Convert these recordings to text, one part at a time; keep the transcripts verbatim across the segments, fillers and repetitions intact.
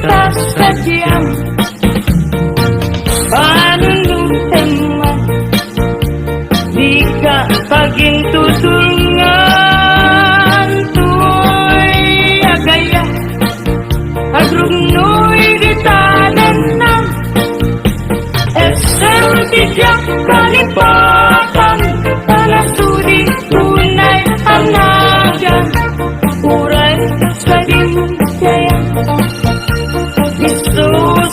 ta sadiam. Panunutem man, dika pagintutulngan, toy agaya, agrugnoy dita dennam. Essem ti diak kalipatan, ta nasudi unay a nagan. Uray sadin dayta, isu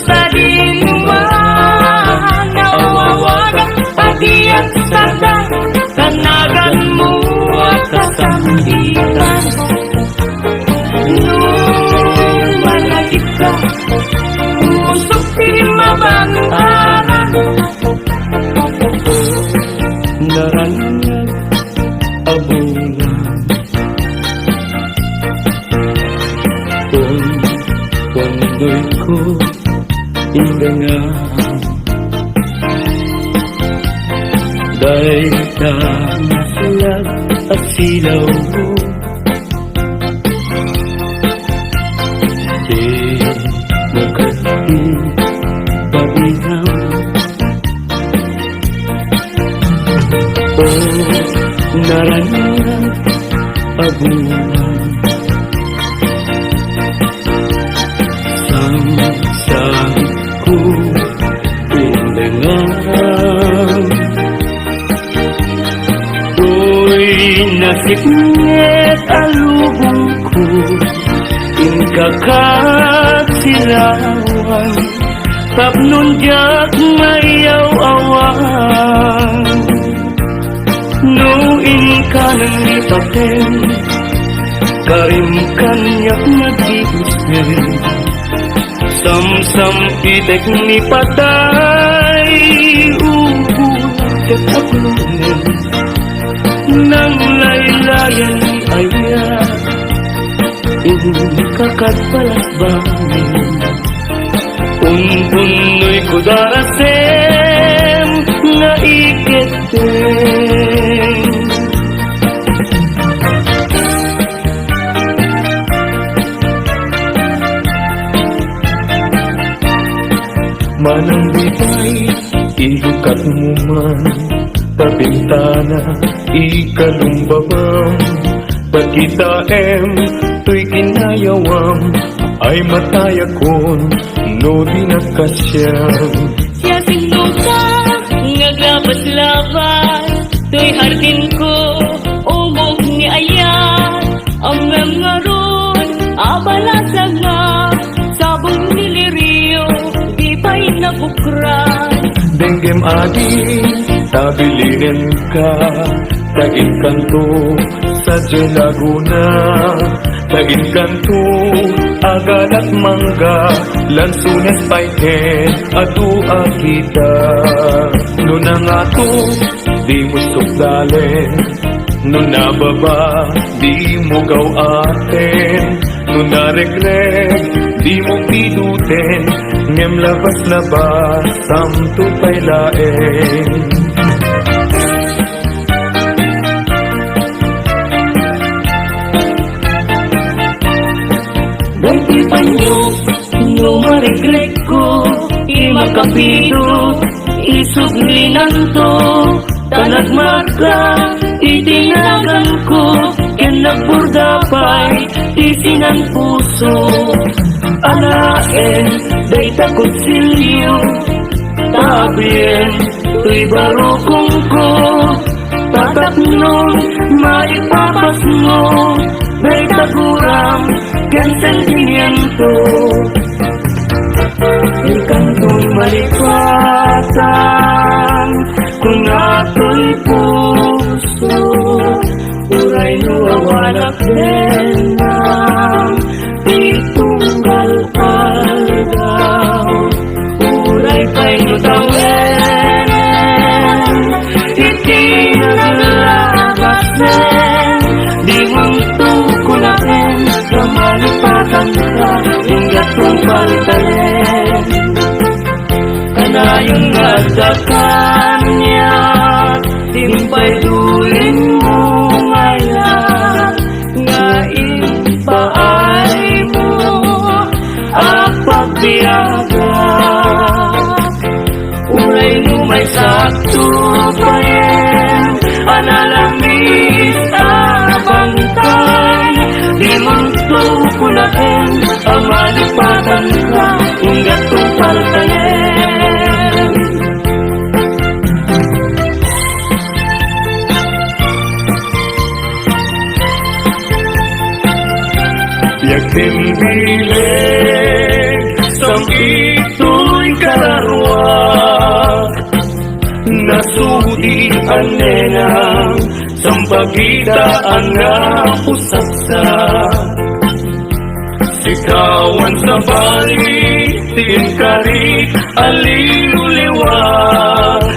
sadin man, awawagan a diak sarda, ta naganmo a kasanditan. No malagipka, pusok ti mabantaran. Naraniag a bulan. Kun, kundoy ko indengam. Dayta naslag a silaw ko. Di mo kadi pabilang. O naraniag a bulan, sangsangitko indengam. Uy, nasipnget a lubongko, inka kasirawan, tapno diak mayaw-awan. No inka nang lipaten, karim kaniak nagdidispen. Samsam-itek ni patay, ubo ket aglungen. Nang laylayan ni aya, inka kad balasbangen. Unpunnoy ko darasem nga iketten. Manang bitay, idukatmo man ta bintana ikalumbabam. Pagkitaem toy kinayawam, ay matayakon no di nagkasiam. Siasinoka nga aglabaslabas toy hardinko, umong ni ayat, ammem ngarud a balasangak, sabong ni lirio, di pay nabukran. Denggem adi, ta bilinenka, ta inkanto sadiay Laguna, ta inkanto a galak mangga, lansones pay ket adu a kita. No nangato, dimo sukdalen, no nababa, dimo gaw-aten, no naregreg, dimo piduten, ngem labaslabas, samto pay laeng. Daytoy panyo, no maregregko, imakapidut, isuglinanto, ta nagmarka iti naganko, ken nagburda pay ti sinan puso. Alaen dayta kutsilio, ta abien toy barukongko, ta tapnon maipapasmo dayta guram ken sentimiento. Inkanton malipatan, kunatoy puso, uray no awanak dennam ti tunggal aldaw. Uray pay no tawenen iti naglabasnen, dimonto kunaen, ta malipatanka, inggato paltayen. Kanayon nga adda kaniak, simpay dulinmo nga ayat, nga impaaymo a pagbiagak. Uray no maysakto payen a nalamis a bangkay, dimonto kunaen a malipatanka, unggat tungpaltayen. Biag ken bileg, sam-it toy kararuak. Nasudi a nenang, sampagita a napusaksak. Sikawan sabali ti inkarik a liwliwa,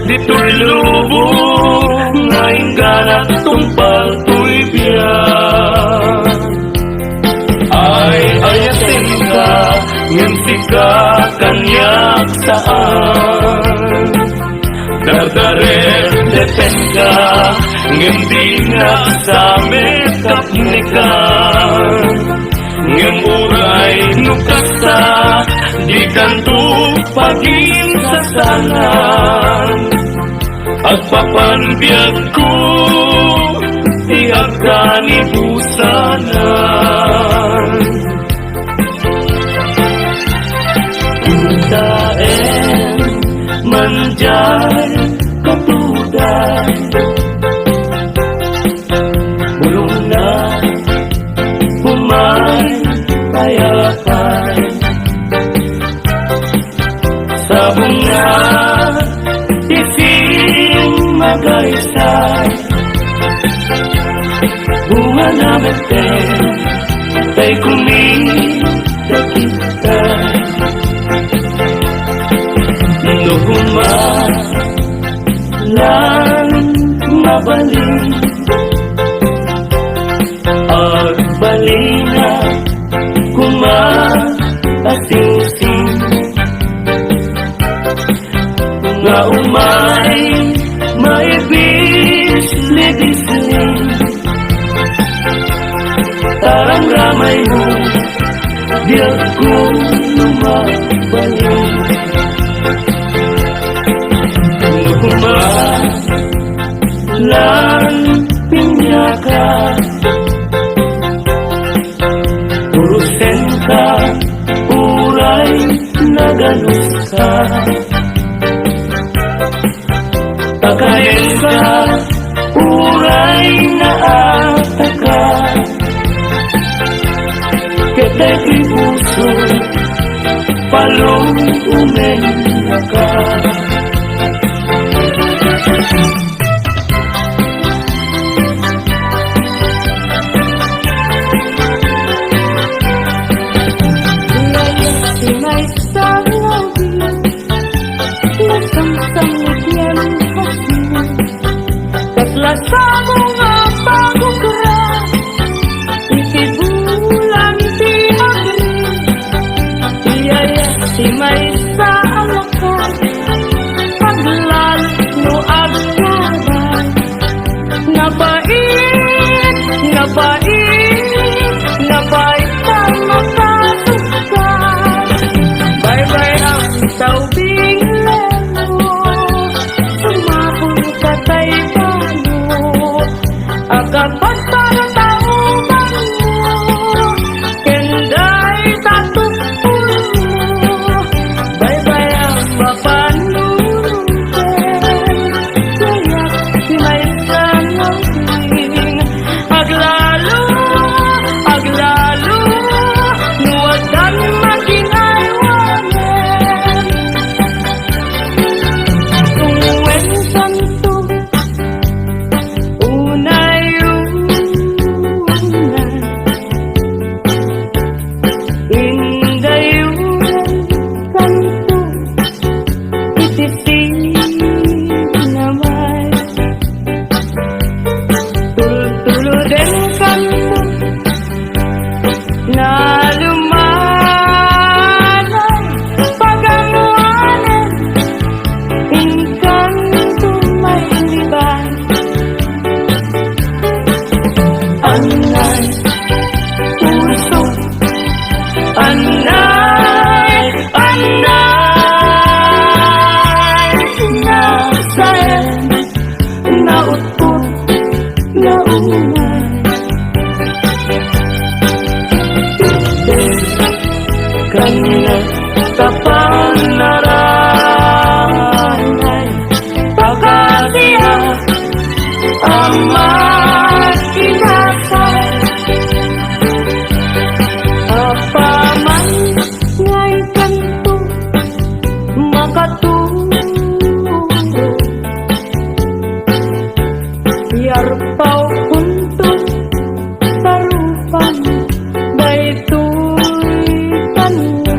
ditoy lubong nga inggana tungpal toy biag. Ay-ayatenka, ngem sika kaniak saan. Dardaretdetenka, ngem dinak sa mekapnekan. Ngem uray no kasta, dikanto paginsasanan. Agpapan biagko ti agkanibusanan. Taen manjay katuday. Bulongna, umay, payapay. Sabongna, isin, magaysay. Bungana metten, tay kumita kita. No kuma, lan mabalin, agbalina kuma a singsing. Nga umay maibis lidisli, taramramaymo, biagko no mabalin. No kuma, lan piniaka, urusenka, uray naganuska. Pakayenka, uray naataka. Ket daytoy puso, palumennaka. Layas ti maysa nga ubing, nasamsam ni Pian Jose. Kasla sabong a pagukra iti bulan ti Abril. Iyaya ti maysa a lakat, aglalok no agkabay. Napait, napait, napait ta makasukkat. Baybay-am ta ubing lemo, sumakol ka tay balo. Agapagpartaubanmo, ken dayta tukpolmo. Baybay-am a panunongpen, gayak ti maysa nga ubing. Aglalo Kapannaranay, pakasiak a makinasa. Apaman ngay kanto makatulog. Yarpaw kunto tarupan daytoy tanno.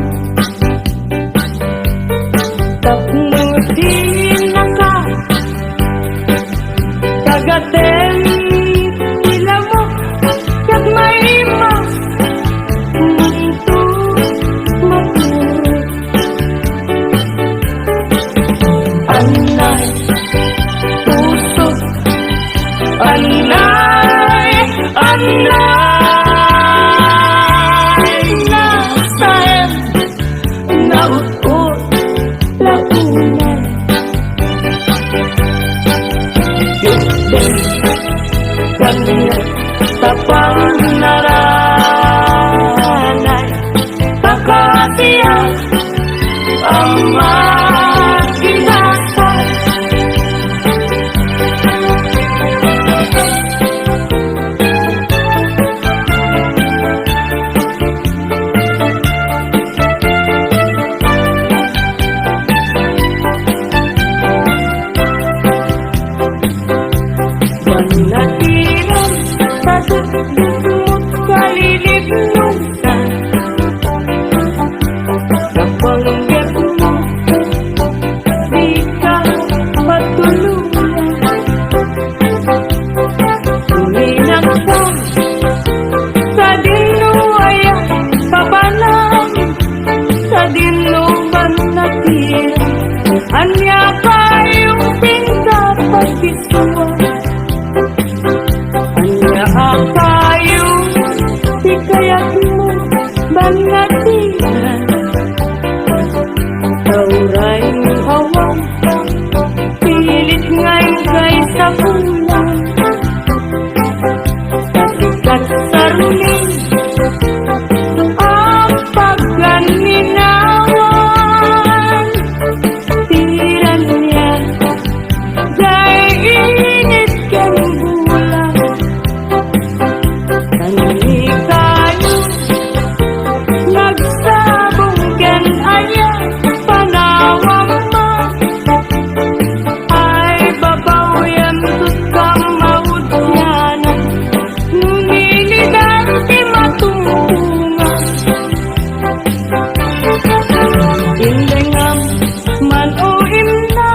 Tapno dinaka tagatem ti lamok ket maimas nganto maturog. Anay, puso, anay, anay, nasaem, naut-ot, launay. Itden, kaniak, tapannaranay, pakasiak a makinasa. Bannatiran, tatutdutmot kalilibnogtan. Napanggepmo, dika patuluyan. Uminakam, sadino aya kapanan? Sadino bannatiran? Ania kayo pinta pagpisuan? Ania a kayo ti kayatmo bannatiran? Ta uray no awan, pilit nga inkay sapulan. Ta sikat sarmi a paganninawan, ti raniag, jay init ken bulan. Tanikayo, nagsabong ken aya panawam man. Ay, babaw yan, tutkam maudianan, nunilidan ti matumpungan. Indengam man, o inna,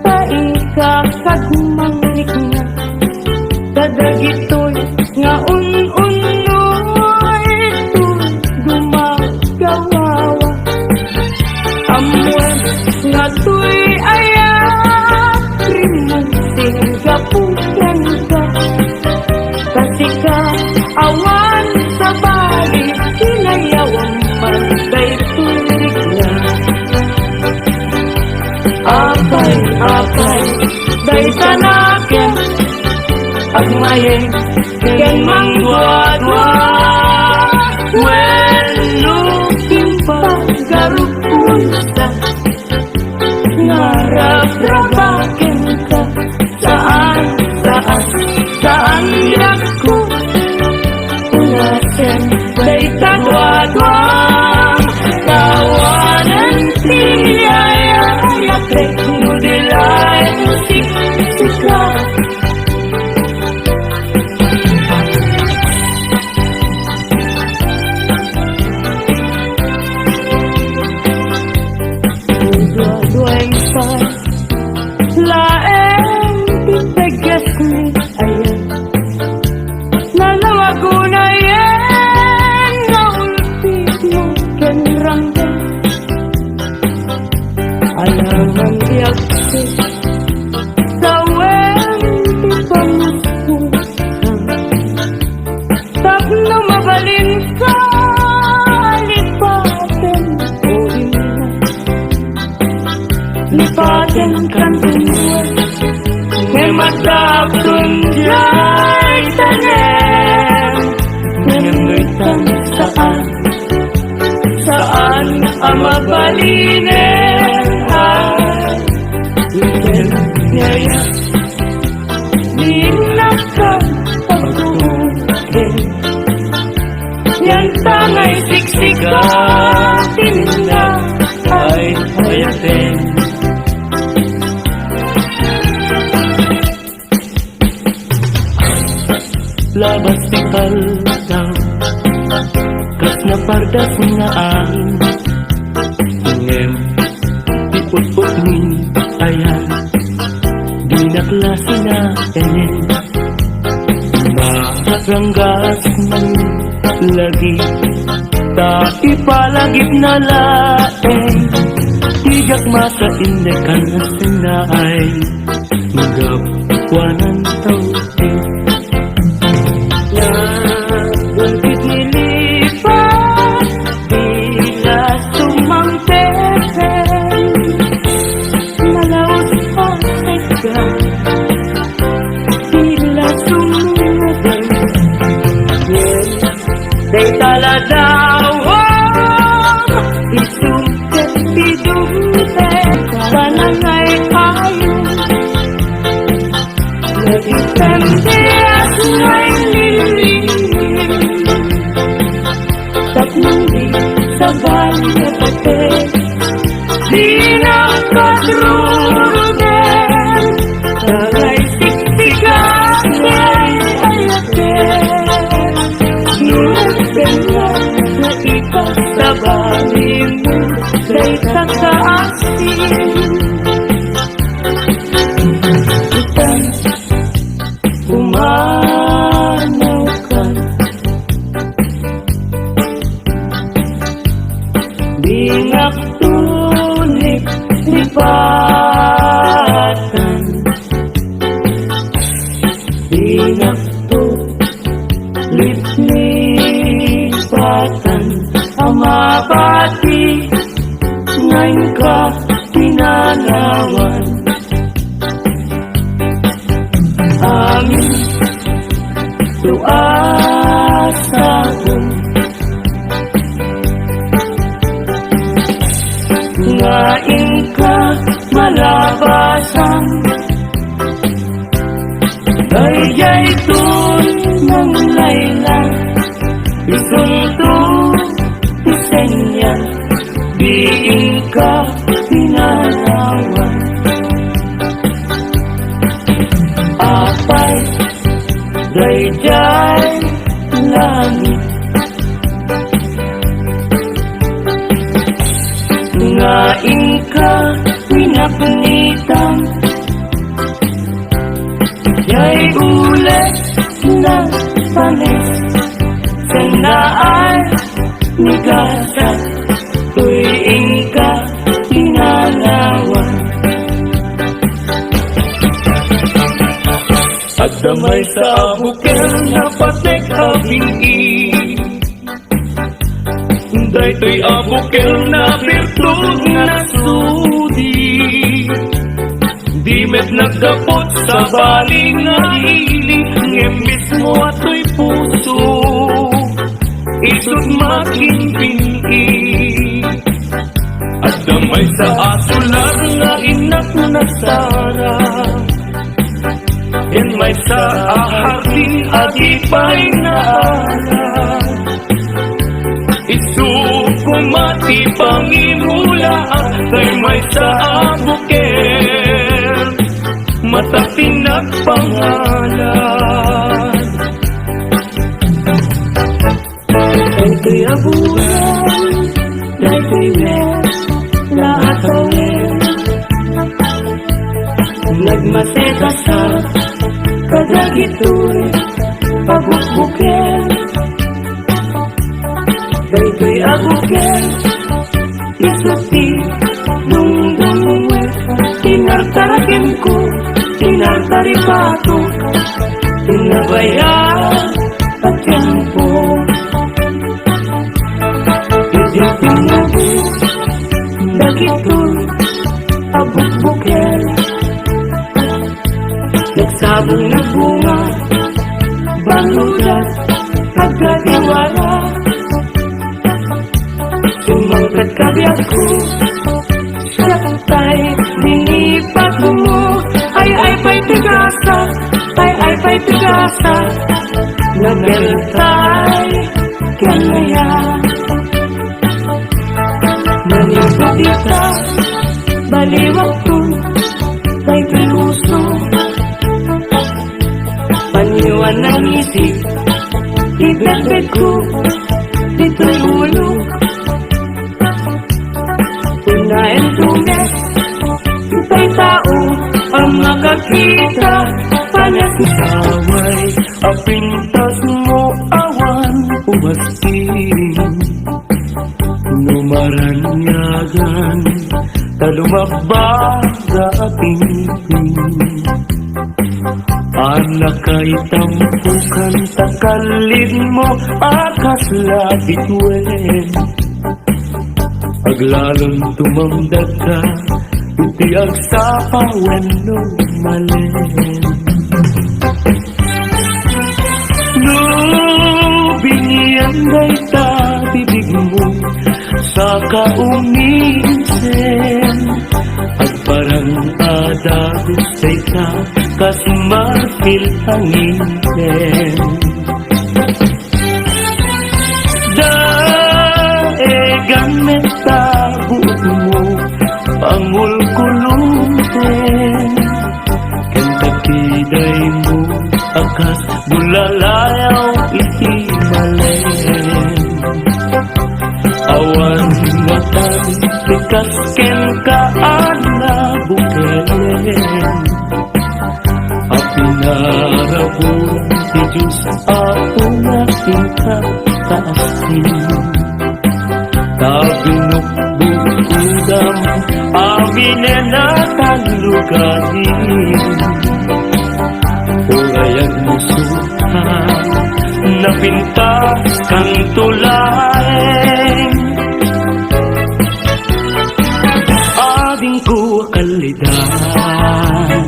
ta ika kagmanglikna. Kadagitoy nga un-unnoy toy gumagawawa. Ammoem nga toy aya rimmusin gapu kenka. Ta sika, awan sabali, kinayawam man daytoy rikna. Apay, apay, dayta nakem, agmayeg ken mangduadua, wenno ken paggarupon ta. A mabalinen ay item yaya. Ninakkan pagtuken. Yan tangay siksika, tinda ay ayaten. Labas ti aldaw, kas napardas nga angin. Ngem, ti putput ni ayan, dinak la sinaenen. Maranggas man lagi, ta ipalagipna laeng. Diak masainnekan a sinaay. Gapuanan tawte. Nagulpit ni lipa, dila sumangpeten. Malaus pa tega, dila sumangpeten. Dayta la daw, oh, isungket ti dumpe, panangay kayo. Nagitende a sumay lili, tapno di sabali a pate. Di nakatruden, dagay siksikak ay ayate. Nurag kanya nga ikasabalin, dayta kaasin. Itan, pumanaw ka. Di ngakto lip-, lipatan. Di ngakto lip-, lipatan. A mapati nga inka pinanawan. Amin to a sabong nga inka malabasan. Daydiay ton nanglayla, isunto ti senyal, di inka pinanawan. Apay, daydiay langit, nga inka pinapunitan. Jay ulit na panis, senda ay ni gasa, toy inka pinanawan. Adda maysa a bukel a napatek a bin-i. Daytoy a bukel a birtud nga sudi. Di met naggapu sabali nga ili, ngem mismo a toy puso. Isut' makin bin-i. Adda maysa a sulat nga innak nasara. Ken maysa a hardin a di pay naala. Isu koma ti pangimulaak, tay maysa a bukel, mata ti nagpangalan. Daytoy a bulan, daytoy met la a tawen, nagmasedasak kadagitoy a bukbuken. Daytoy a bukel, isu ti dungdungwek, inartarakenko, inartaripato, ti nabayag a tiempo. Idi pinagis dagitoy a bukbuken, nagsabong nagbunga Kabiagko, siak tay binibagmo. Ay, ay, pay ti gasa, ay, ay, pay ti gasa. Nagartay, kanaya. Manipod ita, baliwakto, tay pinuso. Paniwan ang isip, ibetbetko, ditoy ulo. Unaen tumet, tay tao, ang makakita, panas. Away, apintas mo awan umaskin. No maranyagan, ta lumabba da apingping. Anakay tampukan ta kallid mo a kasla bituen. Aglalon tumamdakka iti agsapa wenno malen. No biniyan dayta bibigmo, saka umisen, agparang a dagus dayta kas marfil a ngisen. Daegan met ta buokmo, pangulkulongten, ken dagiti daymo a kas bulalayaw iti malen. Awan matan ti kas kenka a nabukelen. A pinarabur ti Dios Apo nga inka kaastin. Ta binukbukkodam aminen a tallogadim. Uray agmusuka, napintas kanto laeng. Adingko a kallidan,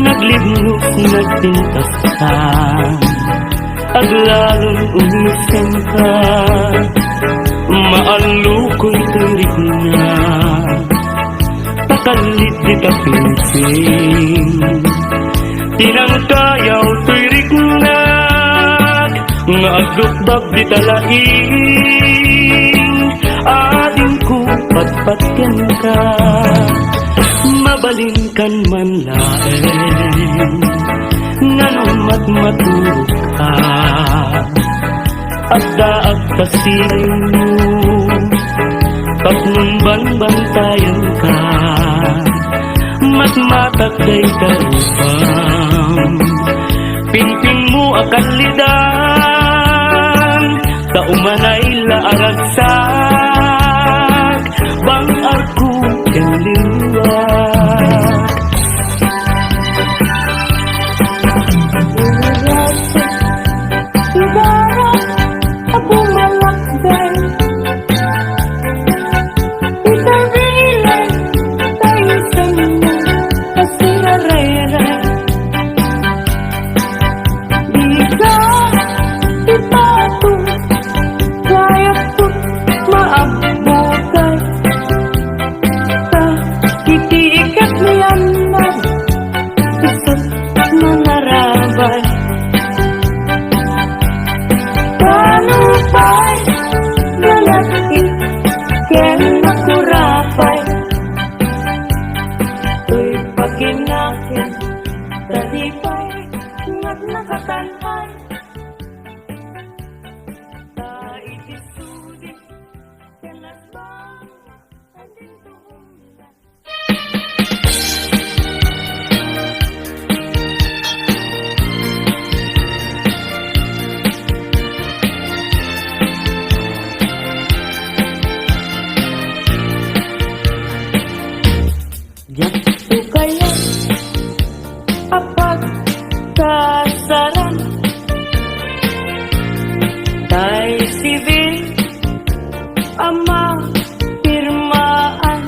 naglibnos, nagpintas ka, aglalon umisenka, maallukoy ti rikna, ta kallid dita pingping, tinangkayaw toy riknak, nga agrukbab dita laing. Adingko patpat kenka, mabalinkan man laeng, ngano matmaturogka? Adda agpasimo tapno banbantayanka. Matmatak dayta rupam, pingpingmo a kallidan, ta umanay la a ragsak, bang-arko ken liwak. Ibarat a bumalakday. Itabilay, taisan mo, asirarayray. Ika, ipatong, kayatko, maabbutay. Ta, iti ikat ni Anna, isu mangarabay. Kalupay, lalaki, ken makurapay. Toy pakinakin, ta di pay, ngat nakatan-ay. Ta iti sudi, ken asbang, adinto umla. Diak to kayat a pagkasaran, tay sibil a mapirmaan.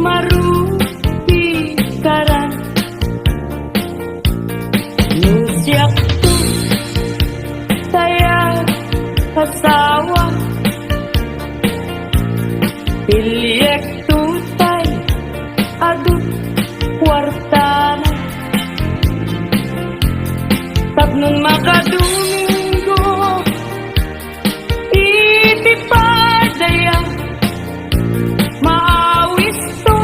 Marupikaran. No siakto tay asawa, piliekto tay adu kuartana. Tapno makadomingo iti padaya, maawisto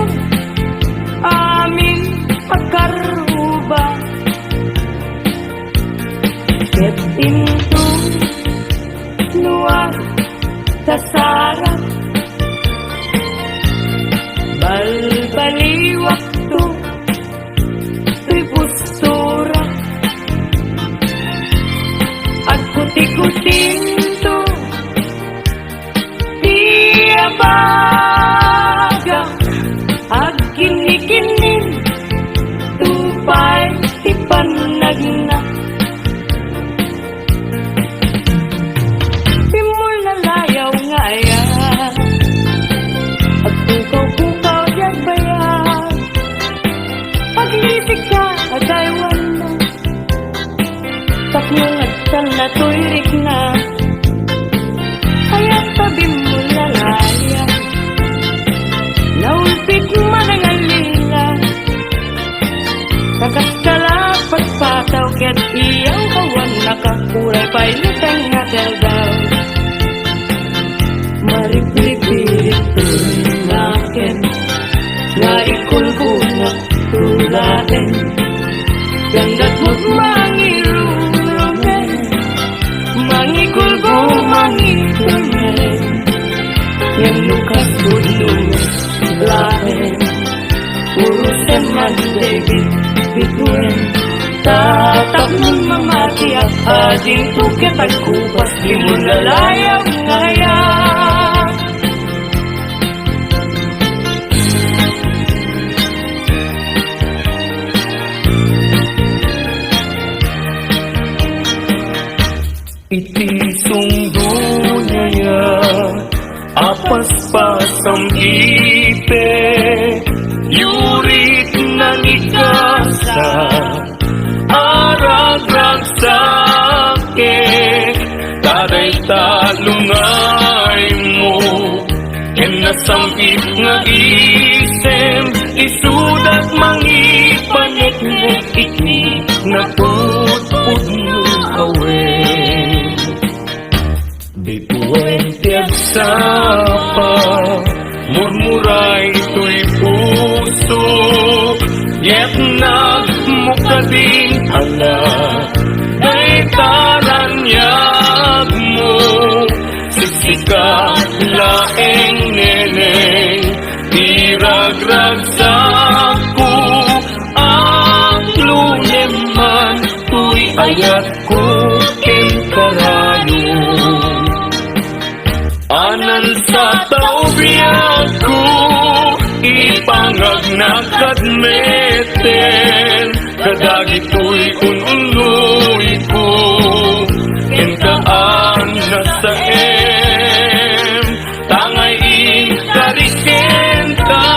amin a karruba. Ket inton no agkasarak, balbaliwakto toy postura. Agkutikutinto ti abagak, agkinnikinninto pay ti pannagna. Pimmulalayaw nga aya, agkukaw-kukaw diay bayag. Aglisika a daywanna, tapno agtalna toy rikna. Kayat ta bimmulalayaw, naulpit manangalila. Kakaskala patpataw ket iyaw awan nakakuray pay ni tengnga ti aldaw. Maripripirit naken nga ikulbongak tulaen. Dandat met mangirurumen, mangikulbo, mangitumen. Ngem no kas pudno laeng, urosen man diay bit-, bituen. Tapno mamatiak, adinto ket agkupas ti mullalayaw nga aya. Iti sungdo niaya a paspasam ite, yurit na ni kasa a ragragsak, ta dayta lungaymo ken nasam-it nga isem, isuda mangipaneknek iti napudpudno a wen. Bituen ti agsapa, murmuray toy puso, ket nagmukading ala dayta raniagmo. Siksika laeng, neneng, ti ragragsakko, aklongen man toy ayatko ken karayo. Anansa ta biagko, ipangagnak kadmeten kadagitoy un-unoyko, kenka a nasaem. Tangay inkari kenka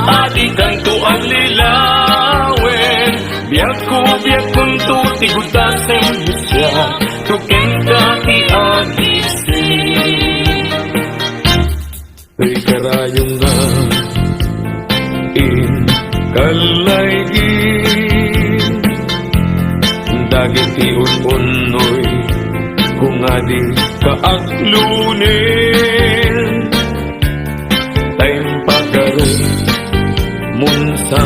a dikanto allilawen. Biagko, biagkonto ti gudasem, siak to kenka ti agisem. Toy karayom nga inkallaygin dagiti un-unnoyko nga dika aklonen. Ta impagarammonsa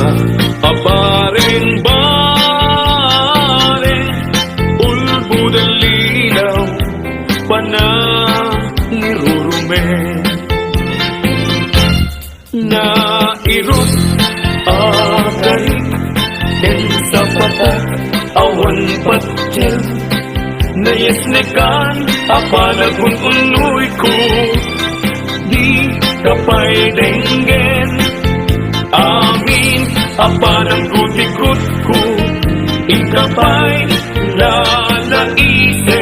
a bareng-bareng, ulbod a lilaw, panangirurumen. Nairut a karik ken sapatak, awan patien. Nayesnekan a panagun-unnoyko, dika pay denggen. Amin a pananggutikutko, inka pay lalaisen.